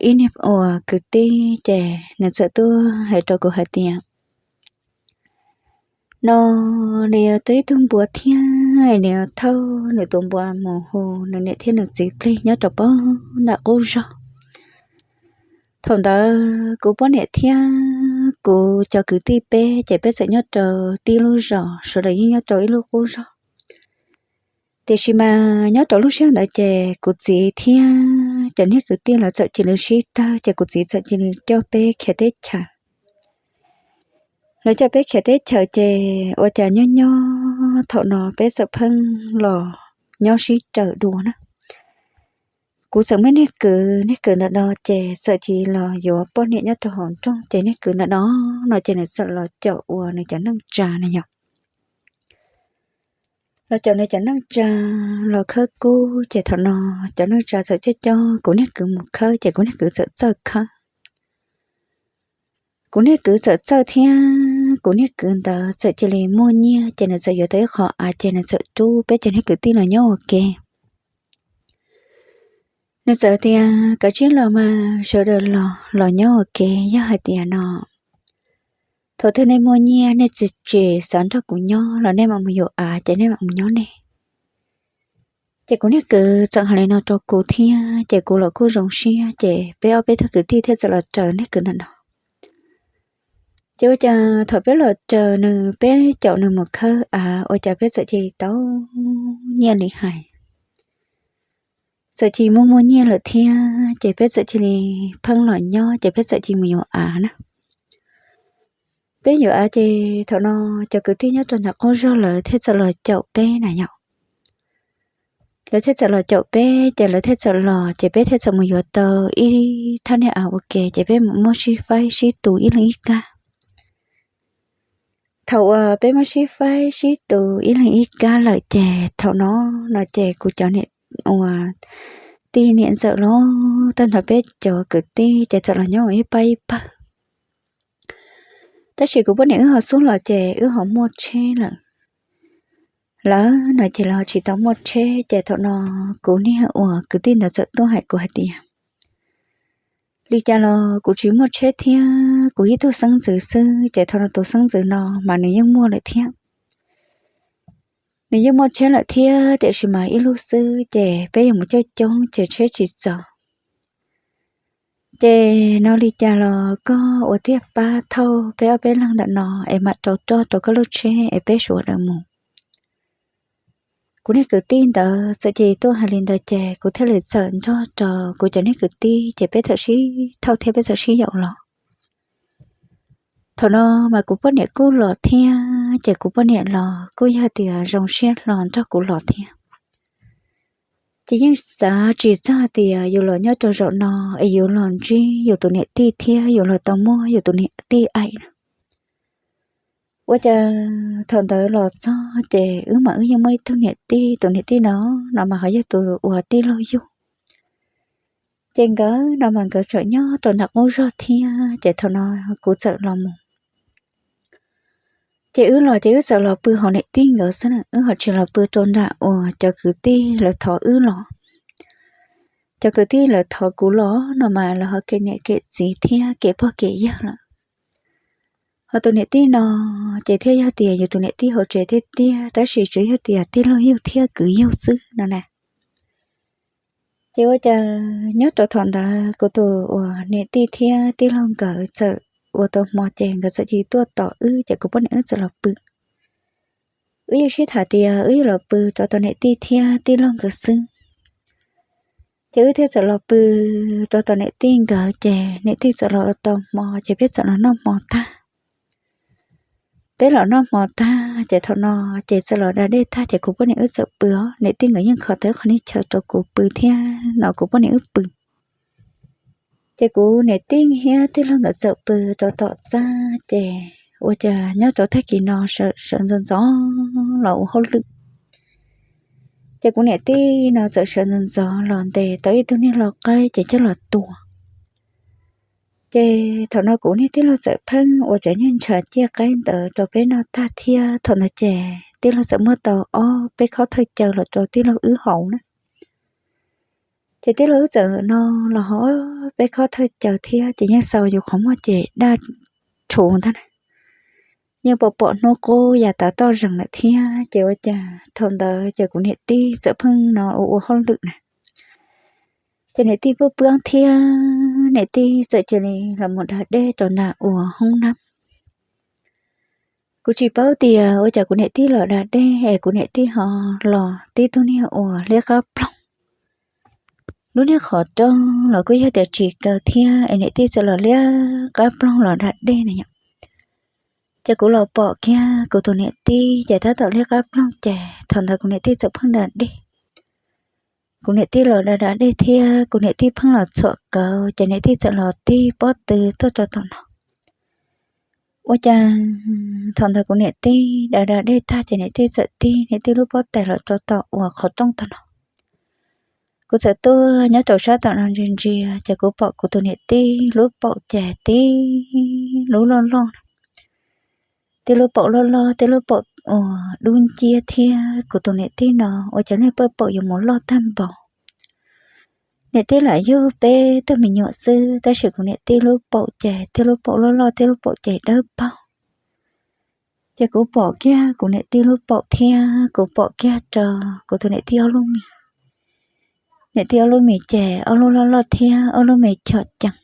ib niag uas kwv tij ces nws txawm tuaj hais rau kuv hais tias, no nws yog tau ib tug npua thiab nws thauj nws tus npua mus hu nws niam thiab nws txiv plig nyob rau pem nram qub zog. Thaum ntawd kuv poj niam thiab kuv cov kwv tij peb ces peb txawm nyob rau tib lub zos, sawv daws yeej nyob rau ib lub qub zog. Tiam sis mas nyob rau lub sij hawm ntawd ces kuv txiv thiab cov niag kwv tij lawv txawm cia li sib tawg ces kuv txiv txawm cia li coj peb khiav teb chaws. Lawv coj peb khiav teb chaws ces ua cas nyob nyob thaum no peb txawm pheej los nyob sib raws dua na. Kuv txawm muaj niag kwv, niag kwv ntawm no ces txawm cia li los yuav poj niam nyob rau hauv nroog ces niag kwv ntawm no, no ces nws txawm los caum uas nws cov neej tsa na yom. Los caum nws cov neej tsa los khawb kub ces thaum no cov neej tsa txawm coj coj kuv niag kwv mus khawb ces kuv niag kwv txawm txawj khawb. Kuv niag kwv txawm txawj thiab kuv niag kwv ntawd txawm cia li muaj nyiaj ces nws txawm yuav tau ib qho av ces nws txawm rub peb cov niag kwv tij los nyob ua ke. Nws txawm tias kav tsij los mas sawv daws los los nyob ua ke, yog hais tias no thaum twg nej muaj nyiaj nej tsis xav nrog kuv nyob los nej mam mus yuav av ces nej mam mus nyob nej. Ces kuv niag kwv txawm hais li no rau kuv thiab ces kuv los kuj zoo siab ces peb ob peb tug kwv tij thiaj txawm los raws niag kwv ntawm no. Ces ua cas thaum peb los raws nws, peb caum nws mus khawb av ua cas peb txawm cia li tau nyiaj li hais. Txawm cia li muaj muaj nyiaj lawm thiab ces peb txawm cia li pheej los nyob ces peb txawm cia li mus yuav av na. Peb yuav av ces thaum no cov kwv tij nyob rau nram qub zog lawv thiaj txawm los caum peb na yom. Lawv thiaj txawm los caum peb ces lawv thiaj txawm los ces peb thiaj txawm mus yuav tau ib thaj niag av ua ke ces peb muab sib faib sib tu ib leeg ib kab. Thaum uas peb muab sib faib sib tu ib leeg ib kab lawm ces thaum no, no ces kuv cov niam uas tij niam ntxawm los tag nrho peb cov kwv tij ces txawm los nyob ua ib pab ib pawg. Tab sis kuv poj niam wb ho xub los ces wb ho muaj tsheb lawm. Lawv no ces lawv ho tsis tau muaj tsheb ces thaum no kuv niag uas kwv tij ntawd txawm tuaj hais kuv hais tias, li cas los kuv tsis muaj tsheb thiab kuv ib tug xeeb ntxwv xwb ces thaum no tus xeeb ntxwv no mas nws yeej muaj lawm thiab. Nws yeej muaj tsheb lawm thiab tiam sis mas ib lub xwb ces peb yuav mus coob coob ces tsheb tsis txaus. Ces no li cas los koj ua tiag pab thauj peb ob peb leeg ntawm no es mam rau roj rau koj lub tsheb es peb sawv daws mus. Kuv niag kwv tij ntawd txawm cia li tuaj hais li ntawd ces kuv thiaj li txawm nrog rau kuv cov niag kwv tij ces peb txawm sib thauj thiab peb txawm sib yaum los. Thaum no mas kuv poj niam kuj los thiab ces kuv poj niam los kuj yog tias zoo siab hlo nrog kuv los thiab. Ces yeej xav tsis txog tias yus los nyob rau zaum no es yus los ntsib yus tus niam tij thiab yus los tau muaj yus tus niam tij aim na. Ua cas thaum ntawd los txog ces wb mas wb yeej muaj ib tug niam tij, tus niam tij no, no mas ho yog tus uas tij laug yug. Ces nkawd no mas nkawd txawm nyob rau nram qub zog thiab ces thaum no kuv txawm los mus. Ces wb los ces wb txawm los pw hauv niam tij nkawd xwb na, wb ho tsis los pw rau nram uas cov kwv tij lawv thov wb los. Cov kwv tij lawv thov kuv los no mas lawv ho kem niam kem txiv thiab kem pog kem yawg lawm. Ho tus niam tij no ces thiaj yog tias yus tus niam tij hauv tsev tiag tiag tab sis tsuas yog tias tij laug yug thiab kwv yug xwb no na. Ces ua cas nyob rau thaum ntawd kuv tus uas niam tij thiab tij laug nkawd txawm ua tau hmo ces nkawd txawm cia li tuaj tos wb ces kuv poj niam wb txawm los pw. Wb yeej sib tham tias wb yuav los pw rau tom niam tij thiab tij laug nkawd xwb. Ces wb thiaj txawm los pw rau tom niam tij nkawd ces niam tij txawm los tau hmo ces peb txawm los noj hmo tag. Peb los noj hmo tag ces thaum no ces txawm los da dej tag ces kuv poj niam wb txawm pw os, niam tij nkawd yeej kho tau ib qho niag chaw rau kuv pw thiab no kuv poj niam wb pw. Ces kuv niam tij thiab tij laug nkawd txawm pw rau tom txaj ces ua cas nyob rau tag kis no sawv ntxov ntxov los ua hauj lwm. Ces kuv niam tij no txawm sawv ntxov ntxov los ntes tau ib tug niag lau qaib ces coj los tua. Ces thaum no kuv niag tij laug txawm pheej ua cov niag ntshav ciaj qaib ntawd rau peb noj tag thiab thaum ntawd ces tij laug txawm muab tau ob peb khob thawj caw los rau tij laug wb haus na. Ces tij laug wb txawm no los ho peb khob thawj caws thiab ces yeej xaus yus qhov muag ces daj rhuv ntag na. Yeej pom pom hnub qub yam tav toj zees lawm thiab ces ua cas thaum ntawd ces kuv niam tij txawm pheej no ua ua hauj lwm na. Ces niam tij pw pw thiab niam tij txawm cia li los mus da dej rau nram uas hoob nab. Kuv tsis paub tias ua cas kuv niam tij los da dej es kuv niam tij ho los tib tug niag uas liab qab ploog. Lub niag qhov rooj los kuj yog tias tsis kaw thiab es niam tij txawm los liab qab ploog los da dej na yom. Ces kuv los pom kiag kuv tus niam tij ces tab tom liab qab ploog ces thaum ntawd kuv niam tij txawm pheej da dej. Kuv niam tij los da da dej thiab kuv niam tij pheej los txhuam kauv ces niam tij txawm los tig pob tw tuaj rau tom no. Ua cas thaum ntawd kuv niam tij da da dej tag ces niam tij txawm tig niam tij lub pob tais los rau tom uas qhov rooj tag no. Kuv txawm tuaj nyob rau sab tom no ntsia ntsia ces kuv pom kuv tus niam tij lub paum ces tib lub loj loj na. Tib lub paum loj loj, tib lub paum uas dub nciab thiab kuv tus niam tij no ua cov niag pawj paum yuav mus loj tag npaum. Niam tij lam yug peb tug me nyuam xwb tab sis kuv niam tij lub paum ces tib lub paum loj loj, tib lub paum ces dawb paug. Ces kuv pom kiag kuv niam tij lub paum thiab kuv pom kiag rau kuv tus niam tij ob lub mis. Niam tij ob lub mis ces ob lub loj loj thiab ob lub me chom cees.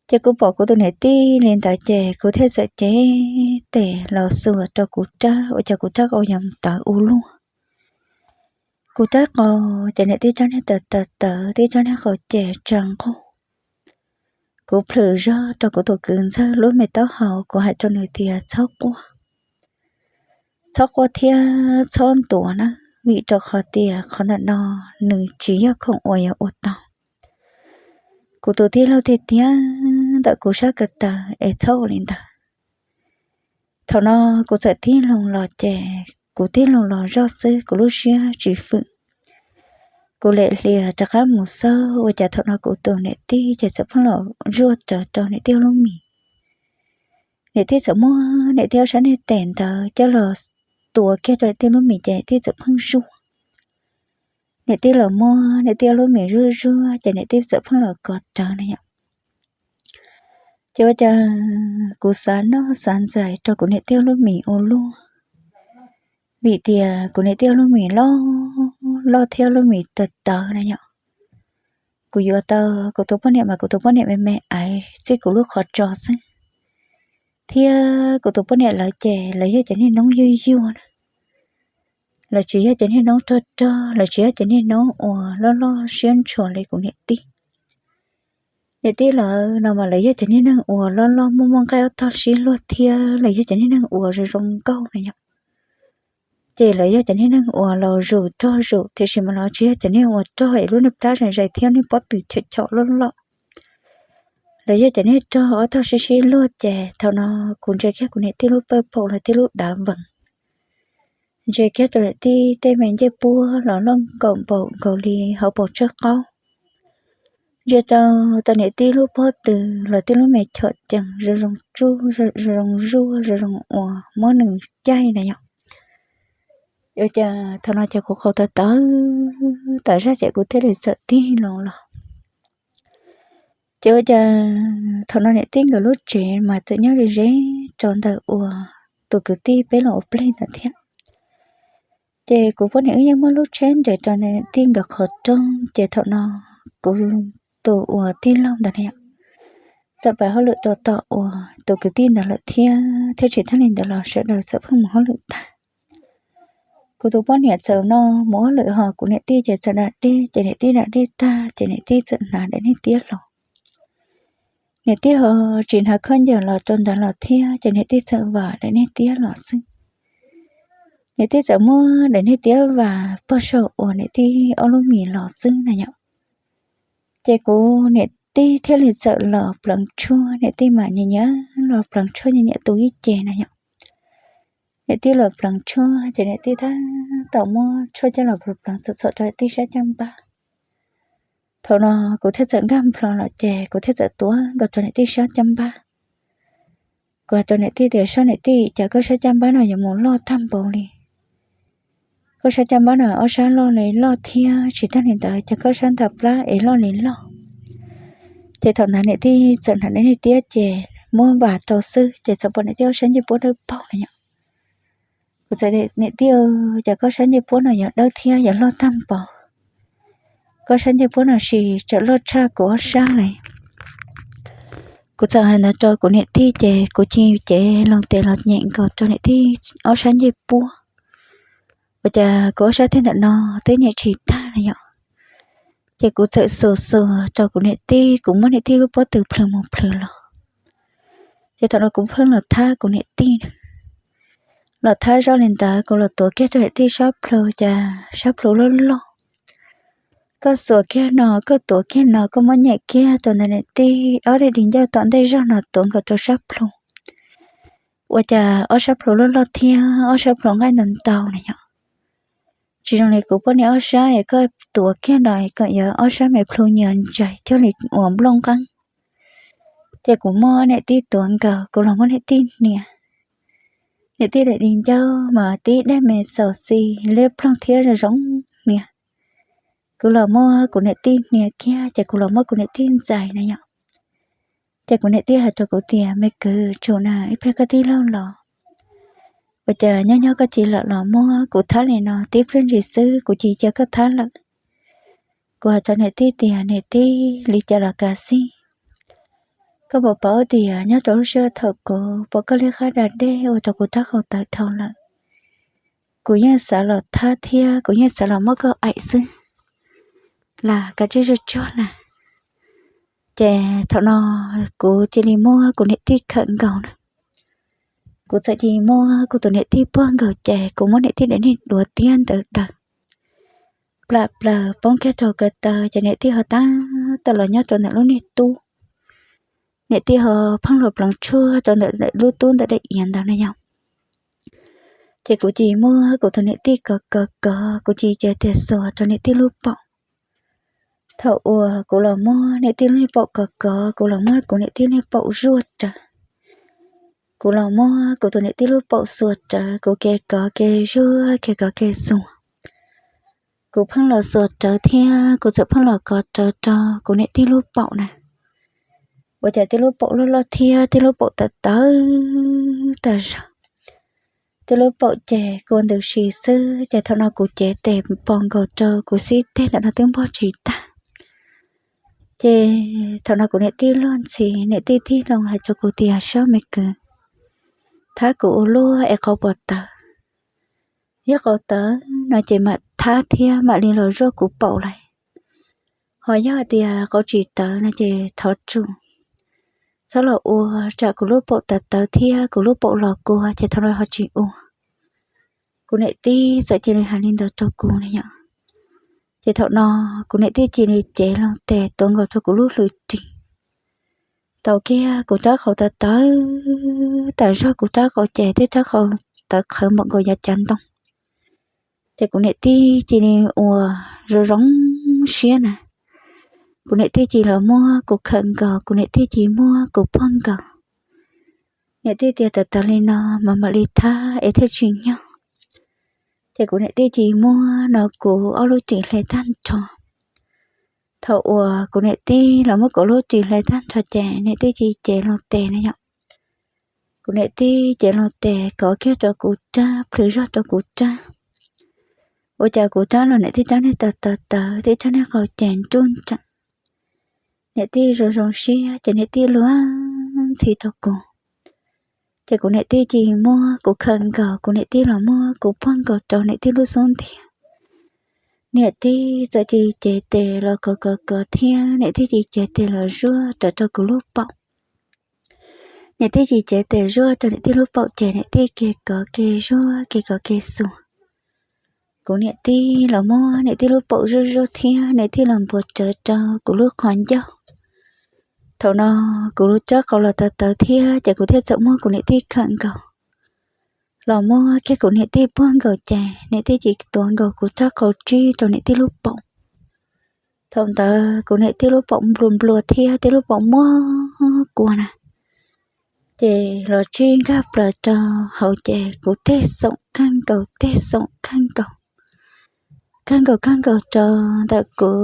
Ces kuv pom kuv tus niam tij li ntawd ces kuv thiaj txawm cev tes los xuas rau kuv rab ua cas kuv rab qau yog tawv ua luaj. Kuv rab qau ces niam tij rab niag tawv tawv tawv, tib rab niag qau ces tsa nqug. Kuv plhws zog rau kuv tus kwv ntxawg lub me taub hau, kuv hais rau nws tias txhob quaj, txhob quaj thiab txhob ntuav na, vim rau qhov tias qhov ntawm no nws tsis yog khoom uas yuav ua tau. Kuv tus tij laug tiag tiag ntawm kuv sab ko taw es txhob ua li ntawd. Thaum no kuv txawm tig loo los ces kuv tig loo los zoj xwb, kuv lub siab tsis fwm. Kuv lam hlias rov qab mus xauj ua cas thaum no kuv tus niam tij ces txawm pheej los zuaj rawv rau niam tij ob lub mis. Niam tij txawm muab niam tij ob sab niag tes ntawd coj los tua kiag rau niam tij lub mis ces niam tij txawm pheej zuaj. Niam tij los muab niam tij ob lub mis zuaj zuaj ces niam tij txawm pheej los kov rawv na yom. Ces ua cas kuv xav noj xav ntxais rau kuv niam tij ob lub mis ua luaj, vim tias kuv niam tij ob lub mis loj loj thiab ob lub mis tawv tawv na yom. Kuv yuav tau kuv tus poj niam mas kuv tus poj niam me me aiv txij kuv lub qhov tso xwb, thiab kuv tus poj niam lawv ces lawv yog cov niag noob yuag yuag na. Lawv tsis yog cov niag noob rog rog, lawv tsis yog cov niag noob uas loj loj siab ntshua li kuv niam tij. Niam tij lawv no mas lawv yog cov niag neeg uas loj loj muaj muaj nqaij ob tog sib luag thiab lawv yog cov niag neeg uas zoo zoo nkauj na yom. Ces lawv yog cov niag neeg uas laus zus rog zus, tiam sis mas lawv tsis yog cov niag uas rog es lub niag plab zais zais thiab niag pob tw chom chom loj loj. Lawv yog cov niag rog ob tog sib sib luag ces thaum no kuv ntsia kiag kuv niam tij lub pawj paum los tij lub dav vees, ntsia kiag rau niam tij tej me ncej puab los loj nkaum npaum nkaus li hauv paus tsawb qaub. Ntsia rau tau niam tij lub pob tw los tij lub me chom cees zoo zoo tsuj, zoo zoo zuaj, zoo zoo uas muab nws caij na yom. Ua cas thaum no ces kuv qau tawv tawv tas zaj ces kuv thiaj li txawm tig loo los. Ces ua cas thaum no niam tij nkawd lub tsev mas txawm nyob ze ze rau ntawm uas tus kwv tij peb los ua plig ntawd thiab. Ces kuv poj niam wb yeej muab lub tsheb nres rau niam tij nkawd qhov rooj, ces thaum no kuv tus uas tij laug ntawd na yom, txawm pab hauj lwm rau tom uas tus kwv tij ntawd lawm thiab, thiab tsis tas li ntawd los sawv daws txawm pheej mus hauj lwm tag. Kuv tus poj niam txawm no mus hauj lwm ho kuv niam tij ces txawm da dej, ces niam tij da dej tag ces niam tij txawm hnav daim niag tiab los. Niam tij ho tsis hnav khaub ncaws los rau ntawd los thiab ces niam tij txawm vam daim niag tiab los xwb. Niam tij txawm muab daim niag tiab vam pog saum uas niam tij ob lub mis los xwb na yom. Ces kuv niam tij thiaj li txawm los pleev tshuaj, niam tij mas nyiam nyiam los pleev tshuaj nyiam nyiam tu ib ce na yom. Niam tij los pleev tshuaj ces niam tij tab tom muab tshuaj coj los pleev pleev txom txom rau niam tij sab caj npab. Thaum no kuv thiaj txawm nkag nplho los ces kuv thiaj txawm tuav nkaus rau niam tij sab caj npab. Kuv hais rau niam tij tias, sab niam tij, cas koj sab caj npab no yuav mus loj tag npaum li? Koj sab caj npab no ob sab loj li loj thiab tsis tag li ntawd ces koj sab nta plab es loj li loj. Ces thaum ntawd niam tij txawm hnav niag tiab ces muab vas rau xwb ces txawm pom niam tij ob sab ncej puab dawb paug na yom. Kuv txawm tias, Niam tij, cas koj sab ncej puab no yuav dawb thiab yuav loj tag npaum? Koj sab ncej puab no sis tsawm loj tshaj kuv ob sab li. Kuv txawm hais ntawd rau kuv niam tij ces kuv cia li cev loo tes los nyem nkaus rau niam tij ob sab ncej puab. Ua cas kuv ob sab tej ntawm no twb nyem tsis tag na yom. Ces kuv txawm xuas xuas rau kuv niam tij, kuv muab niam tij lub pob tw plhws mus plhws los. Ces thaum no kuv pheej los thab kuv niam tij na. Los thab zoj li ntawd kuv los tuav kiag rau niam tij sab plhu, cas sab plhu loj loj. Koj xuas kiag no, koj tuav kiag no, koj muab nyem kiag rau ntawm niam tij ob daim di ncauj tom ntej zog no tuav nkaus rau sab plhu. Ua cas ob sab plhu loj loj thiab ob sab plhu nqaij ntau ntau na yom. Tsis zoo li kuv poj niam ob sab es koj tuav kiag no kom yuav ob sab me plhu nyias ntsais cuag li uas nplooj nqeeb. Ces kuv muab niam tij tuav nkaus, kuv los muab niam tij hnia. Niam tij daim di ncauj mas tib daim me xaus xis liab ploog thiab zoo zoo hnia. Kuv los muab kuv niam tij hnia kiag ces kuv los muab kuv niam tij ntxais na yom. Ces kuv niam tij hais rau kuv tias, Me kwv, tsum na, ib pliag koj tij laug los, ua cas nyob nyob koj cia li los muab kuv thab li no, tib pliag ntsis xwb kuv cia li cia koj thab lawm. Kuv hais rau niam tij tias, Niam tij, li cas los kav xij, koj puas paub tias nyob rau lub sij hawm thaum kuv pom koj liab qab da dej ua rau kuv rab qau tawv dhau lawm, kuv yeej xav los thab thiab kuv yeej xav los muab koj aim xwb las, kav tsij zuj tsuag las. Ces thaum no kuv cia li muab kuv niam tij khawm nkaus na. Kuv txawm cia li muab kuv tus niam tij puag nkaus ces kuv muab niam tij daim niag duav tiab ntawd daws plam plaws poob kiag rau ko taw ces niam tij ho tab tom los nyob rau ntawm lub niag tub. Niam tij ho pheej los pleev tshuaj rau ntawm lub tub ntawm daim iav ntawd na yom. Ces kuv cia li muab kuv tus niam tij kov kov kov, kuv cia li cia tias xuas rau niam tij lub paum. Thaum uas kuv los muab niam tij lub niag paum kov kov, kuv los muab kuv niam tij niag paum zuaj rawv. Kuv los muab kuv tus niam tij lub paum xuas rawv, kuv ke kov ke zuaj, ke kov ke xuas. Kuv pheej los xuas rawv thiab kuv txawm pheej los kov rawv rau kuv niam tij lub paum na. Ua cas tij lub paum loj loj thiab tij lub paum tawv tawv tag zog. Tij lub paum ces kua ntws si xwb ces thaum no kuv cev tes pos nkaus rau kuv xib teg ntawm no twb npog tsis tag. Ces thaum no kuv niam tij luag ntxhi, niam tij tig loo hais rau kuv tias, Sab me kwv, thab kuv ua luaj es qau puas tawv? Yog qau tawv no ces mam thab thiab mam li los zuaj kuv paum lauj. Ho yog tias qau tsis tawv no ces thov tsum, txhob los ua, tsam kuv lub paum tawv tawv thiab kuv lub paum los kua ces thaum no ho tsis ua. Kuv niam tij txawm cia li hais li ntawd rau kuv na yom. Ces thaum no kuv niam tij cia li cev loo tes tuav nkaus rau kuv lub hlwv ris. Tau kiag kuv rab qau tawv tawv tas zog, kuv rab qau ces tej rab qau tawv qhawv npaum nkaus yav cav ntoo. Ces kuv niam tij cia li ua zoo zoo siab na. Kuv niam tij cia li los muab kuv khawm nkaus, kuv niam tij cia li muab kuv puag nkaus. Niam tij tias, Tawv tawv li no mas mam li thab es thiaj tsim nyog. Ces kuv niam tij cia li muab no kuv ob lub ris hle tag nrho. Thaum uas kuv niam tij los muab kuv lub ris hle tag nrho ces niam tij cia li cev loo tes na yom. Kuv niam tij cev loo tes kov kiag rau kuv rab, plhws zog rau kuv rab. Ua cas kuv rab los niam tij rab niag tawv tawv tawv, tij rab niag qau ces nruj nreem. Niam tij zoo zoo siab ces niam tij luag ntxhi rau kuv. Ces kuv niam tij cia li muab kuv khawm nkaus, kuv niam tij los muab kuv puag nkaus rau niam tij lub xub ntiag. Niam tij txawm cia li cev tes los kov kov kov thiab niam tij cia li cev tes los zuaj rawv rau kuv lub paum. Niam tij cia li cev tes zuaj rau niam tij lub paum ces niam tij ke kov ke zuaj ke kov ke xuas. Kuv niam tij los muab niam tij lub paum zuaj zuaj thiab niam tij los npuas rawv rau kuv lub qhov ncauj. Thaum no kuv lub rab qau los tawv tawv thiab ces kuv thiaj txawm muab kuv niam tij khawm nkaus. Los muab kiag kuv niam tij puag nkaus ces niam tij cia li tuav nkaus kuv rab qau tsib rau niam tij lub paum. Thaum ntawd kuv niam tij lub paum nplua nplua thiab tij lub paum muab kua na, ces los tsib nkag plaws rau hauv ces kuv teg xoom kawg nkaus, teg xoom kawg nkaus. kawg nkaus kawg nkaus rau ntawm kuv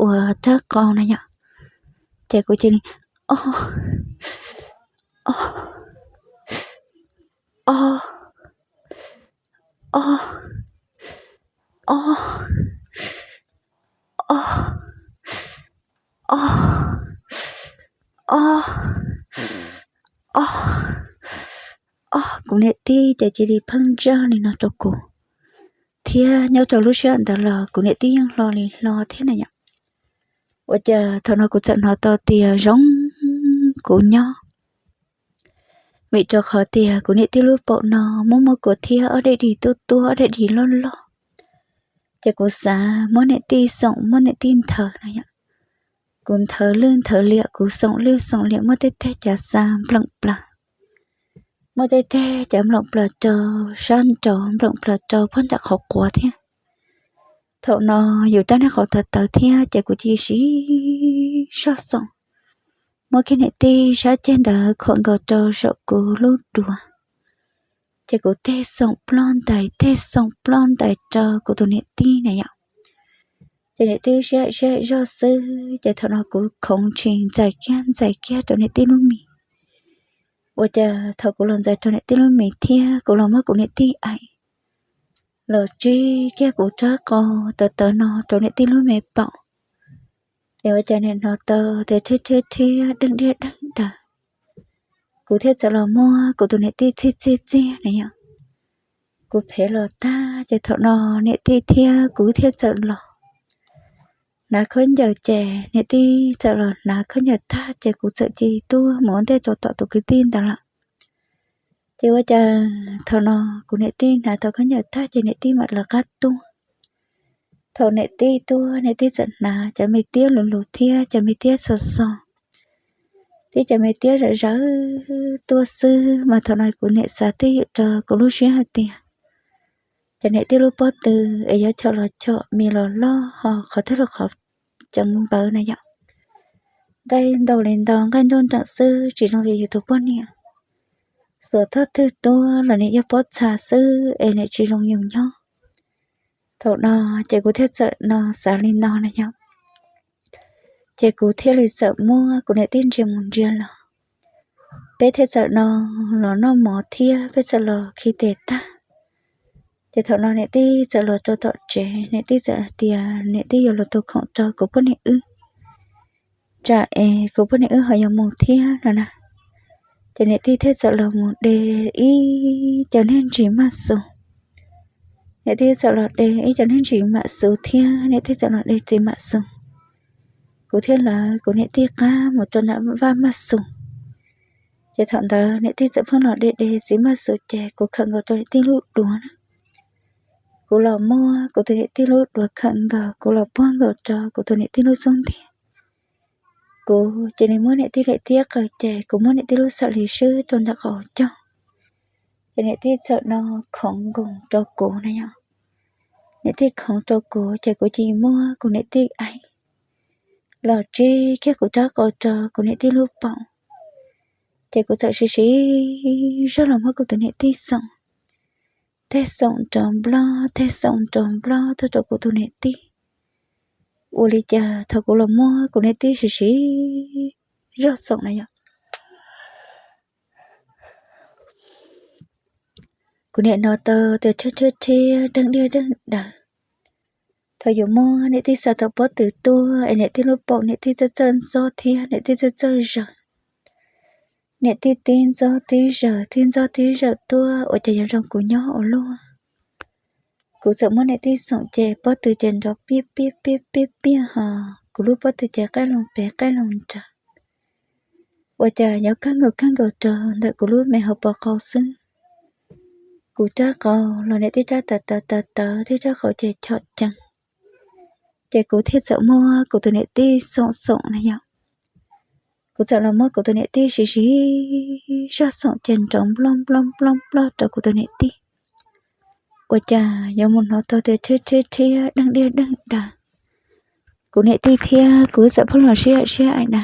uas rab qau na yom. Ces kuv cia li, o, o, o, o, o, o, o, o, o, o. Kuv niam tij ces cia li pheej ntsaj li no rau kuv, thiab nyob rau lub sij hawm ntawd los kuv niam tij yeej hlo li hlo thiab na yom. Ua cas thaum no kuv txawm hnov tau tias zoo kuv nyob, vim rau qhov tias kuv niam tij lub paum no muaj muaj kua thiab ob daim dig tuab tuab ob daim dig loj loj. Ces kuv xav muab niam tij xoom muab niam tij nthawv na yom. Kuv nthawv lwj nthawv liam, kuv xoom lwj xoom liam, muab tej teg cav xa nploom plaws, muab tej teg cav nploom plaws rau sab nraud, nploom plaws rau puag nram qhov quav thiab. Thaum no yus rab niag qau tawv tawv thiab ces kuv cia li siv zog xoom, muab kiag niam tij sab ceg ntawd khuam nkaus rau saum kuv lub duav. Ces kuv teg xoom ploj ntais teg xoom ploj ntais rau kuv tus niam tij na yom. Ces niam tij siab siab zog xwb ces thaum no kuv khoov ntshis ntxais kiag ntxais kiag rau niam tij lub mis. Ua cas thaum kuv los ntxais rau niam tij lub mis thiab kuv los muab kuv niam tij aim, los tsib kiag kuv rab qau tawv tawv no rau niam tij lub me paum. Ces ua cas nim hnov tau tias rhiab rhiab rhiab deej diaj deej daws. Kuv thiaj txawm los muab kuv tus niam tij txhij txhij txiag na yom. Kuv phev los tag ces thaum no niam tij thiab kuv thiaj txawm los hnav khaub ncaws ces niam tij txawm los hnav khaub ncaws tag ces kuv txawm cia li tuaj mus ua ntej rau tom tus kwv tij ntawd lawm. Ces ua cas thaum no kuv niam tij hnav tau khaub ncaws tag ces niam tij mam lawv qab tuaj. Thaum niam tij tuaj niam tij txawm hnav cov me tiab lus lus thiab cov me tiab xos xos thiab cov me tiab zawv zawv tuaj xwb mas thaum no kuv niam xav twj ywm rau kuv lub siab hais tias cov niam tij lub pob tw es yuav chom los chom, mis los loj, ho qhov thiab los qhov ceev npawv na yom. Nqaij ntau li ntau, nqaij nruj nreem xwb tsis zoo li yus tus poj niam. Xuas tog twg tuaj los nim yog pob txha xwb es nim tsis zoo yus nyob. Thaum no ces kuv thiaj txawm no xav li no na yom. Ces kuv thiaj li txawm muab kuv niam tij ntsia mus ntsia los, peb thiaj txawm no los noj mov thiab peb txawm los khi tes tag. Ces thaum no niam tij txawm los rau tom tsev, niam tij txawm hais tias niam tij yuav los tu khoom rau kuv poj niam wb, tsam es kuv poj niam wb ho yuav mus thiab no na. Ces niam tij thiaj txawm los mus de ib cov niag ntsis maj xus. Niam tij txawm los de ib cov niag ntsis mam xus thiab niam tij txawm los de txiv mam xus. Kuv thiaj lawv kuv niam tij qab mus rau nram vaj maj xus. Ces thaum ntawd niam tij txawm pheej los de de txiv maj xus ces kuv khawm nkaus rau niam tij lub duav na. Kuv los muab kuv tus niam tij lub duav khawm nkaus, kuv los puag nkaus rau kuv tus niam tij lub xub ntiag. Kuv cia li muab niam tij daim tiab qaws ces kuv muab niam tij lub xam li swb rau nram qhov cog. Ces niam tij txawm no khoov nkoos rau kuv na yom. Niam tij khoov rau kuv ces kuv cia li muab kuv niam tij aim, los tsib kiag kuv rab qau rau kuv niam tij lub paum. Ces kuv txawm siv siv zog los muab kuv tus niam tij xoom, teg xoom nrov nplog teg xoom nrov nplog tuaj rau kuv tus niam tij. Ua li cas thaum kuv los muab kuv niam tij siv siv zog xoom na yom, kuv nim hnov tau tias rhiab rhiab rhiab deej diaj deej daws. Thaum yus muab niam tij xa tau pob tw tuaj es niam tij lub paum niam tij txawj txawj ntxob thiab niam tij txawj txawj zaws. Niam tij tib ntxob tib zaws tib ntxob tib zaws tuaj ua cas yuav zoo kuv nyob ua luaj. Kuv txawm muab niam tij xoom ces pob tw ces nrov piaj piaj piaj piaj piaj ho, kuv lub pob tw ces qaij loo pem qaij loo nrad. Ua cas yuav kawg nkaus kawg nkaus rau ntawm kuv lub me hauv paus qau xwb. Kuv rab qau los niam tij rab tawv tawv tawv tawv thiab rab qau ces chom ceev. Ces kuv thiaj txawm muab kuv tus niam tij xoom xoom na yom. Kuv txawm los muab kuv tus niam tij siv siv zog xoom ces nrov nploj nploj nploj nploj rau kuv tus niam tij. Ua cas yuav mus hnov tau tias rhiab rhiab rhiab deej diaj deej daws. Kuv niam tij thiab kuv txawm pheej los siab siab aim na.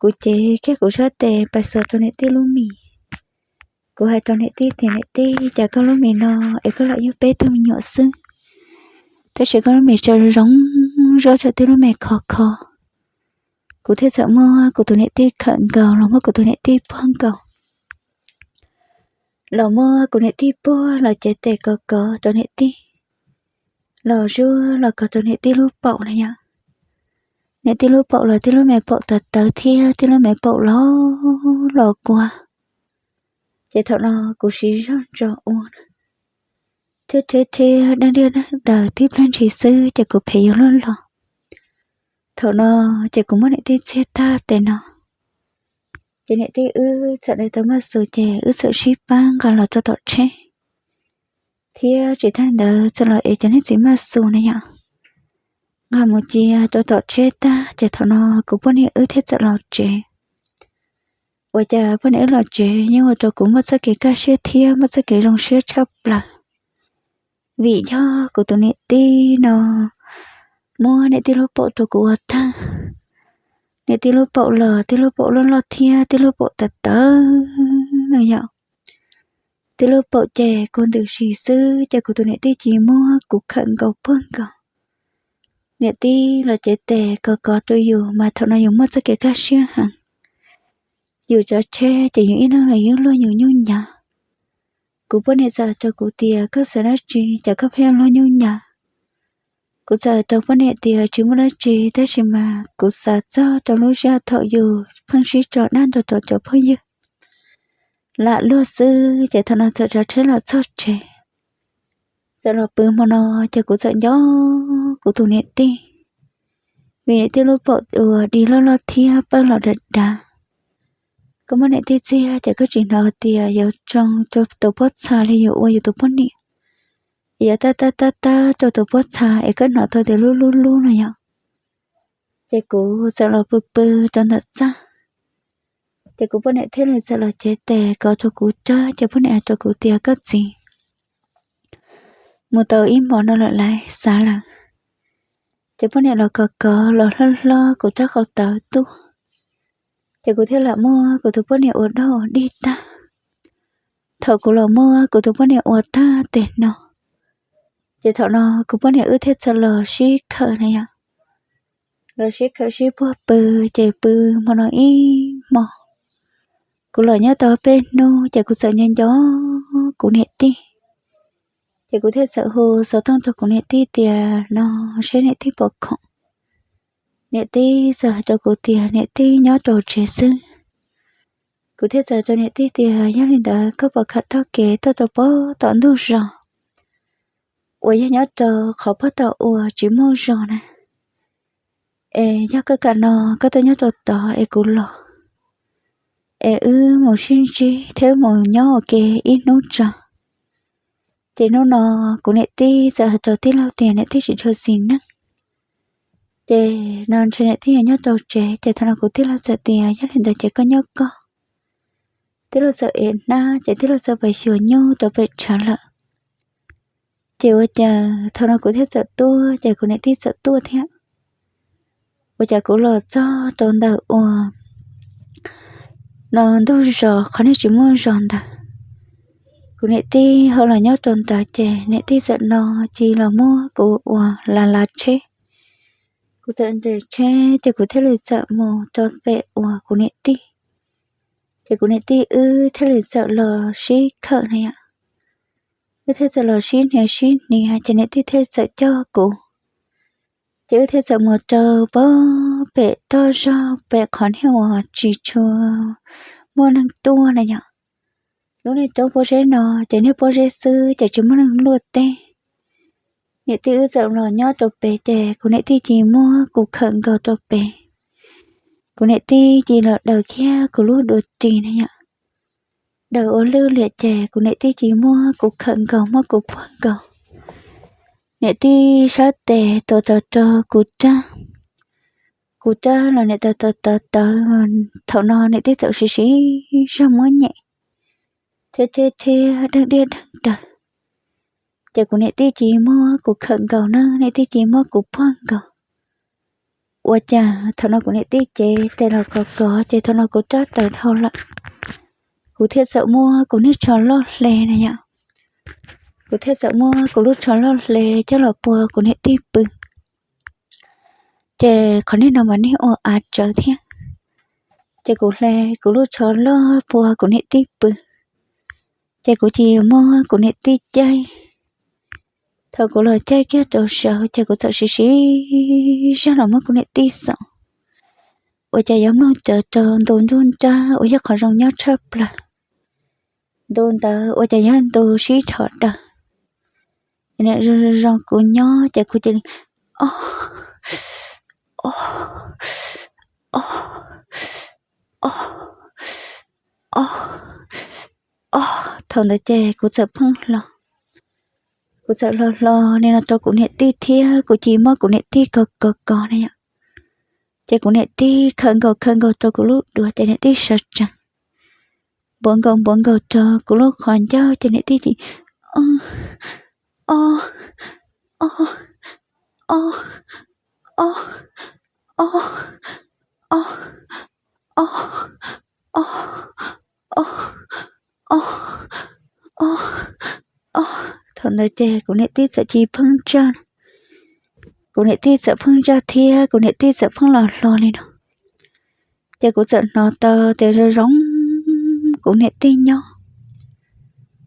Kuv cev kiag kuv sab tes pais xuas rau niam tij lub mis. Kuv hais rau niam tij tias, niam tij, cas koj lub mis no es koj lam yug peb tug me nyuam xwb, tab sis koj lub me tso zoo zuab txawm tib lub me khov kho. Kuv thiaj txawm muab kuv tus niam tij khawm nkaus los muab kuv tus niam tij puag nkaus, los muab kuv niam tij puag los cev tes kov kov rau niam tij, los zuab los kov rau niam tij lub paum na yom. Niam tij lub paum los tib lub me paum tawv tawv thiab tib lub me paum los los kua. Ces thaum no kuv siv zog tso ua na, thiab rhiab rhiab deej diaj deej daws tib pliag ntshis xwb ces kuv phem yuav luag los. Thaum no ces kuv muab niam tij txiag tag tes no, ces niam tij wb txawm li tau maj xus ces wb txawm sib pab nqa los rau tom tsheb, thiab tsis tag ntawd txawm los ev cov niag txiv maj xus na yom, nqa mus cia rau tom tsheb tag ces thaum no kuv poj niam wb thiaj txawm los tsev. Ua cas poj niam wb los tsev yeej ua rau kuv muaj txoj kev kaj siab thiab muaj txoj kev zoo siab tshaj plaws, vim yog kuv tus niam tij no muab niam tij lub paum rau kuv ua tag. Niam tij lub paum los tib lub paum loj loj thiab tib lub paum tawv tawv no yom. Tib lub paum ces kua ntws si xwb ces kuv tus niam tij cia li muab kuv khawm nkaus puag nkaus. Niam tij los cev tes kov kov rau yus mas thaum no yus muaj txoj kev kaj siab heev. Yus tsav tsheb ces yus ib leeg los yus luag yus nyuj nyav. Kuv poj niam txawm hais rau kuv tias koj xav dab tsi cas koj pheej luag nyuj nyav. Kuv txawm hais rau poj niam tias tsis muaj dab tsi tab sis mas kuv xav txog rau lub sij hawm thaum yus pheej sib tso dab nrog rau cov phooj ywg lam luag xwb ces thaum no txawm tsav tsheb los txog tsev. Txawm los pw hmo no ces kuv txawm nco kuv tus niam tij, vim niam tij lub paum uas dig loj loj thiab pawj los dav dav. Koj muab niam tij txiag ces koj tsis hnov tias yuav tsoo rau tus pob txha li yus ua yus tus poj niam, yuav tab tab tab tab rau tus pob txha es koj hnov tau tias lub lub lub no yom. Ces kuv txawm los pw pw rau ntawm txaj, ces kuv poj niam thiaj li txawm los cev tes kov rau kuv rab ces poj niam hais rau kuv tias koj txiv, mus tau ib hmos no lawm laiv xav lawm. Ces poj niam los kov kov los hlob hlob kuv rab qau tawv tuaj, ces kuv thiaj lam muab kuv tus poj niam ua dog ua dig tag. Thaum kuv los muab kuv tus poj niam ua tag tes no, ces thaum no kuv poj niam wb thiaj txawm los sib khawm na yom. Los sib khawm sib puag pw, ces pw hmo no ib hmo. Kuv los nyob tau peb hnub ces kuv txawm nco nco kuv niam tij. Ces kuv thiaj txawm hu xov tooj rau kuv niam tij tias no seb niam tij puas khoom. Niam tij txawm hais rau kuv tias niam tij nyob rau tsev xwb. Kuv thiaj txawm hais rau niam tij tias yog li ntawd koj puas kam taug kev tuaj rau pem tom ntug zos uas yog nyob rau qhov pob tau uas tsis muaj zos na. Es yog koj kam no koj tuaj nyob rau tod es kuv los, es wb mus sib ntsib thiab wb mus nyob ua ke ib hnub tso. Ces hnub no kuv niam tij txawm hais rau tij laug tias niam tij tsis tshua xis neej, ces no ntshe niam tij yuav nyob rau tsev. Ces thaum no kuv tij laug txawm tias yog li ntawd ces koj nyob koj. Tij laug txawm ev hnab ces tij laug txawm pais xyuas nyuj rau pem tshav lawm. Ces ua cas thaum no kuv thiaj txawm tuaj ces kuv niam tij txawm tuaj thiab. Ua cas kuv los txog rau ntawm uas no ntug zos qhov niag tsis muaj zos ntawd, kuv niam tij ho los nyob rau ntawd ces niam tij txawm no cia li los muab kuv ua lav lav tsheb. Kuv txawm nres tsheb ces kuv thiaj li txawm mus rau pem uas kuv niam tij. Ces kuv niam tij wb thiaj li txawm los sib khawm na yom. Wb thiaj txawm los sib hnia sib hnia ces niam tij thiaj txawm coj kuv. Ces wb thiaj txawm mus rau pem toj zog pem qhov niag uas tsis tshua muaj neeg tuaj na yom. Lub niag roob pob zeb no ces niag pob zeb xwb ces tsis muaj neeg luaj teb. Niam tij wb txawm los nyob rau pem ces kuv niam tij cia li muab kuv khawm nkaus rau pem. Kuv niam tij cia li los daws kiag kuv lub dua ris na yom. Daws ua lwj liam ces kuv niam tij cia li muab kuv khawm nkaus muab kuv puag nkaus. Niam tij sab tes tuav rawv rau kuv rab. Kuv rab los niam tij tawv tawv tawv, thaum no niam tij txawm siv siv zog muab nyem, thiab thiab thiab deeg diaj deeg daws. Ces kuv niam tij cia li muab kuv khawm nkaus na, niam tij cia li muab kuv puag nkaus. Ua cas thaum no kuv niam tij cev tes los kov kov ces thaum no kuv rab tawv dhau lawm. Kuv thiaj txawm muab kuv niag tsho loj hle na yom. Kuv thiaj txawm muab kuv lub tsho loj hle coj los pua kuv niam tij pw. Ces qhov niag no mas niag ua av tsawv thiab. Ces kuv hle kuv lub tsho loj pua kuv niam tij pw, ces kuv cia li muab kuv niam tij caij. Thaum kuv los caij kiag rau saud ces kuv txawm siv siv zog los muab kuv niam tij xom, ua cas yuav mloog tsawv rau ntu nruj nrab uas yog qhov zoo nyob tshaj plaws. Ntu ntawd ua cas yog ntu sib dhos daws. Zoo zoo kuv nyob ces kuv cia li, o, o, o, o, o, o. Thaum ntawd ces kuv txawm pheej hlo, kuv txawm hlo hlo li no rau kuv niam tij thiab kuv cia li muab kuv niam tij kov kov kov na yom. Ces kuv niam tij khawm nkaus khawm nkaus rau kuv lub duav ces niam tij sawv tsees, npuav nkaus npuav nkaus rau kuv lub qhov ncauj ces niam tij cia li, o, o, o, o, o, o, o, o, o, o, o, o. Thaum ntawd ces kuv niam tij txawm cia li pheej ntsaj, kuv niam tij txawm pheej ntsaj thiab kuv niam tij txawm pheej los hlo li no. Ces kuv txawm hnov tau tias zoo zoo kuv niam tij nyob.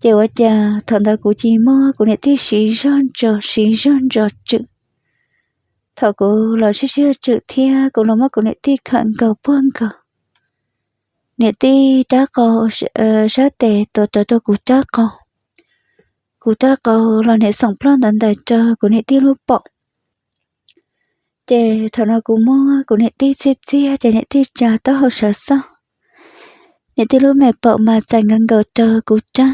Ces ua cas thaum ntawd kuv cia li muab kuv niam tij siv zog ntsos siv zog ntsos tswm. Thaum kuv los siv siv zog tswm thiab kuv los muab kuv niam tij khawm nkaus puag nkaus, niam tij rab qau sab tes tuav rawv rau kuv rab qau. Kuv rab qau los niam xoom ploj ntawd ntawm rau kuv niam tij lub paum. Ces thaum no kuv muab kuv niam tij txiag txiag ces niam tij tsa taub hau sawv xoj. Niam tij lub me paum mas txais nkaus nkaus rau kuv rab,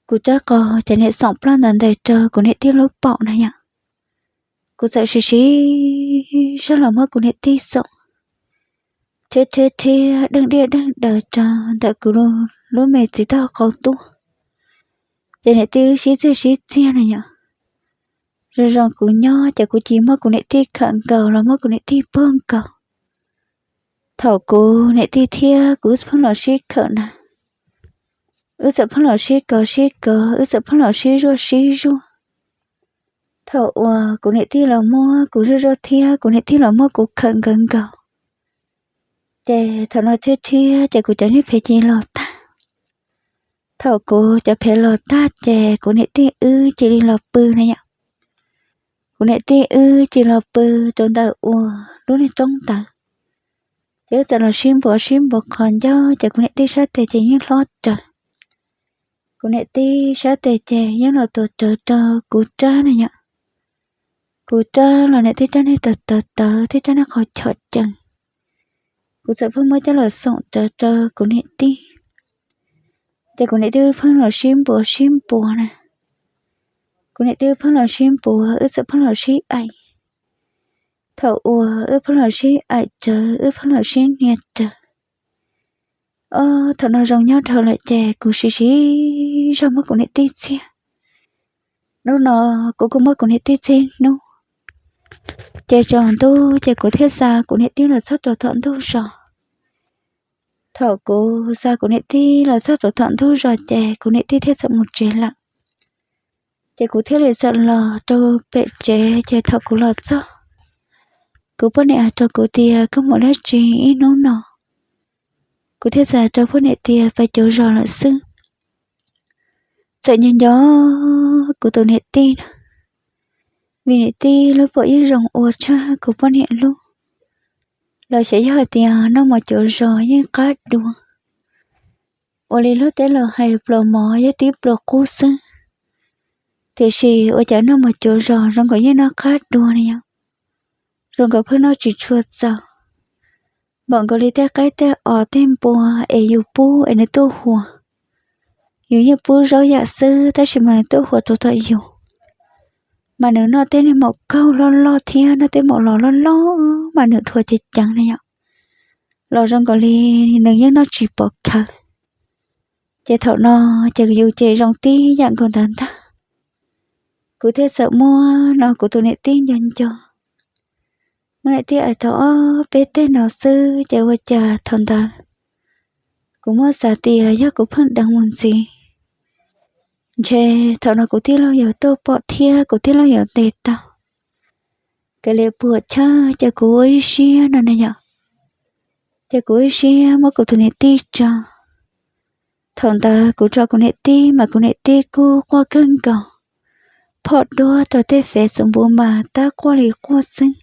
kuv rab qau ces niam xoom ploj ntawd ntawm rau kuv niam tij lub paum na yom. Kuv txawm siv siv zog los muab kuv niam tij xoom, rhiab rhiab rhiab deej diaj deej daws rau ntawm kuv lub me txiv taub hau qau tuaj. Ces niam tij wb sib txiag sib txiag na yom. Zoo zoo kuv nyob ces kuv cia li muab kuv niam tij khawm nkaus los muab kuv niam tij puag nkaus. Thaum kuv niam tij thiab kuv wb pheej los sib khawm na, wb txawm pheej los sib kov sib kov, wb txawm pheej los sib zuaj sib zuaj. Thaum uas kuv niam tij los muab kuv zuaj zuaj thiab kuv niam tij los muab kuv khawm nkaus nkaus, ces thaum no rhiab rhiab ces kuv cov niag phev cia li los tag. Thaum kuv cov phev los tag ces kuv niam tij wb cia li los pw na yom. Kuv niam tij wb cia li los pw rau ntawm uas lub niag roob ntawd. Ces wb txawm los sib npuav sib npuav qhov ncauj ces kuv niam tij sab tes ces yeej hlob rawv. Kuv niam tij sab tes ces yeej los tuav rawv rau kuv rab na yom. Kuv rab los niam tij rab niag tawv tawv tawv thiab rab niag qhov chom cees. Kuv txawm pheej muab coj los xoom rawv rau kuv niam tij. Ces kuv niam tij wb pheej los sib npuav sib npuav na. Kuv niam tij wb pheej los sib npuav, wb txawm pheej los sib aim. Thaum uas wb pheej los sib aim rawv, wb pheej los sib hnia rawv. Ob, thaum no zoo nyob dhau lawm ces kuv siv siv zog muab kuv niam tij txiag. Hnub no kuv kuj muab kuv niam tij txhiab hnub. Ces tsaus ntuj ces kuv thiaj xa kuv niam tij los txog rau tom ntug zos. Thaum kuv xa kuv niam tij los txog rau tom ntug zos ces kuv niam tij thiaj txawm mus tsev lawm. Ces kuv thiaj li txawm los rau pem tsev, ces thaum kuv los txog, kuv poj niam hais rau kuv tias koj mus dab tsi ib hnub no? Kuv thiaj txawm hais rau poj niam tias pais cuav zos lawm xwb. Txawm nco nco kuv tus niam tij na, vim niam tij lub paum yeej zoo ua tshaj kuv poj niam lub. Los xyov yog hais tias noj mov cuav zos yeej qab dua. Ua li lub teb laus hais pluas mov yeej tib pluas qub xwb, tiam sis ua cas noj mov cuav zos zoo nkaus yeej noj qab dua ne yom. Zoo nkaus pheej noj tsis tshua txaus, npaum nkaus li tej qaib tej os tej npua es yus pub es nws tuaj huas. Yus yeej pub zaub yam xwb tab sis mas nws tuaj huas rau tom yus, mas nws noj tej niag maum kaug loj loj thiab noj tej maum los loj loj mas nws dhuav ceev ceev na yom. Los zoo nkaus li nws yeej noj tsis pom khawv. Ces thaum no ces yus ces zoo tib yam nkaus ntawd ntag. Kuv thiaj txawm muab no kuv tus niam tij nco nco. Muab niam tij aim tau ob peb teg no xwb ces ua cas thaum ntawd kuv muab xav tias yog kuv pheej deev mus ntxiv, Ntshe thaum no kuv tij laug yuav tuaj pom thiab kuv tij laug yuav ntes tau. Kav liam puam chawj ces kuv ua ib siab no na yom, ces kuv ib siab muab kuv tus niam tij tso. Thaum ntawd kuv tso kuv niam tij mas kuv niam tij kuj quaj kawg nkaus, phom duab rau tej Facebook mas tab quaj li quaj xwb.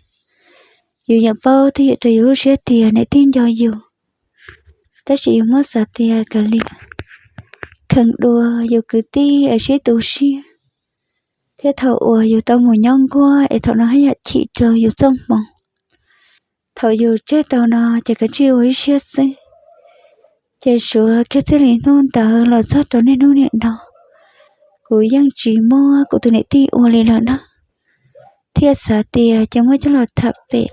Yus yeej paub twj ywm rau yus lub siab tias niam tij nco yus, tab sis yus muab xav tias kav liam kheev dua yus kwv tij es sib tu siab, thiab thaum uas yus tau mus nyob nkuaj es thaum no haj yam chim rau yus txoj hmoov. Thaum yus tseg tau no ces kav tsij ua ib siab xwb. Ces suav kiag txij li hnub ntawd los txog rau niaj hnub niam no, kuv yeej tsis muab kuv tus niam tij ua li lawm na, thiaj xav tias ces muab coj los tham pem,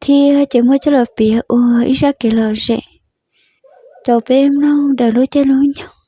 thiab ces muab coj los piav ua ib zaj kev lom zem rau peb mloog daws lub caij lub nyoog.